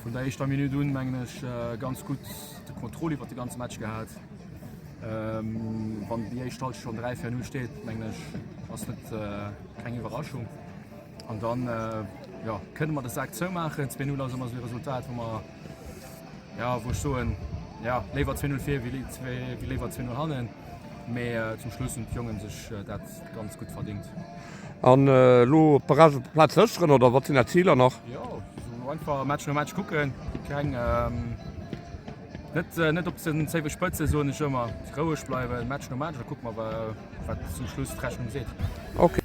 Vun der éischter Minutt un, mengen ech, ganz gutt de Contrôle iwwer de ganze Match gehat. Wann déi éischt Halschent schonn 3, 4, 0 steet, mengen ech, ass net keng Iwwerraschung. An dann jo, kënne mer de Sak zoumaachen. 2, 0 ass ëmmer esou e Resultat, wou mer, jo, wou ech soen, jo, léiwer 2, 0 vir wéi léiwer 2, 0 hannen. Mee zum Schluss hunn d'Jongen sech dat ganz gutt verdingt. An elo d'Barrage op der Plaz sécheren oder wat sinn är Ziler nach? Jo, sou einfach Match no Match kucken, keng net net op den zéiwe Spëtze soen ech ëmmer, roueg bleiwen, Match no Match, da kucke mer wat zum Schluss d'Rechnung seet. Ok.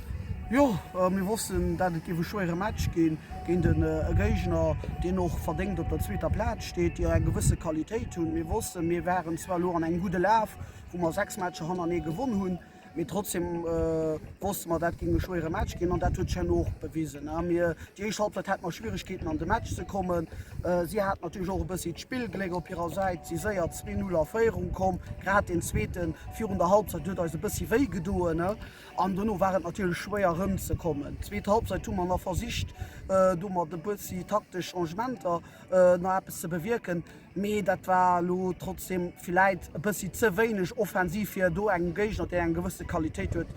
Jo, mir wossten dat et géif e schwéiere Match ginn géint e Géigner deen och verdéngt op der zweeter Plaz steet, déi och eng gewësse Qualitéit hunn. Mir wossten, mir waren zwar elo an engem gudde Laf, wou mer 6 Matcher hannerenee gewonn hunn, mee trotzdem wosste mer, dat géing e schwéiere Match ginn an dat huet sech herno och bewisen. Mir, déi éischt Halbzeit hate mer Schwieregkeeten an de Match ze kommen. Si haten natierlech och e bëssi d'Spillgléck op hirer Säit, si séier 2, 0 a Féierung komm. Grad deen zweete virun der Halbzeit huet eis e bëssi wéi gedoen an dono war et natierlech schwéier erëmzekommen. D'zweet Halbzeit hu mer nach versicht, do mat e bëssi taktesch Changementer nach eppes ze bewierken. Mee dat war elo trotzdem villäit e bëssi ze wéineg offensiv fir do engem Géigner, deen eng gewësse Qualitéit huet,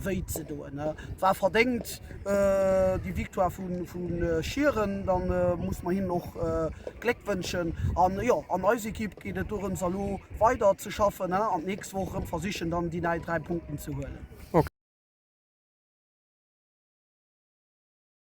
wéi ze doen. Et war verdéngt déi Victoire vu Schieren, da musse mer hinnen och Gléck wënschen. An jo, an eis Ekipp geet et dorëms elo weider ze schaffen an d'nächst Woch erëm versichen dann déi nei 3 Punkten ze huelen.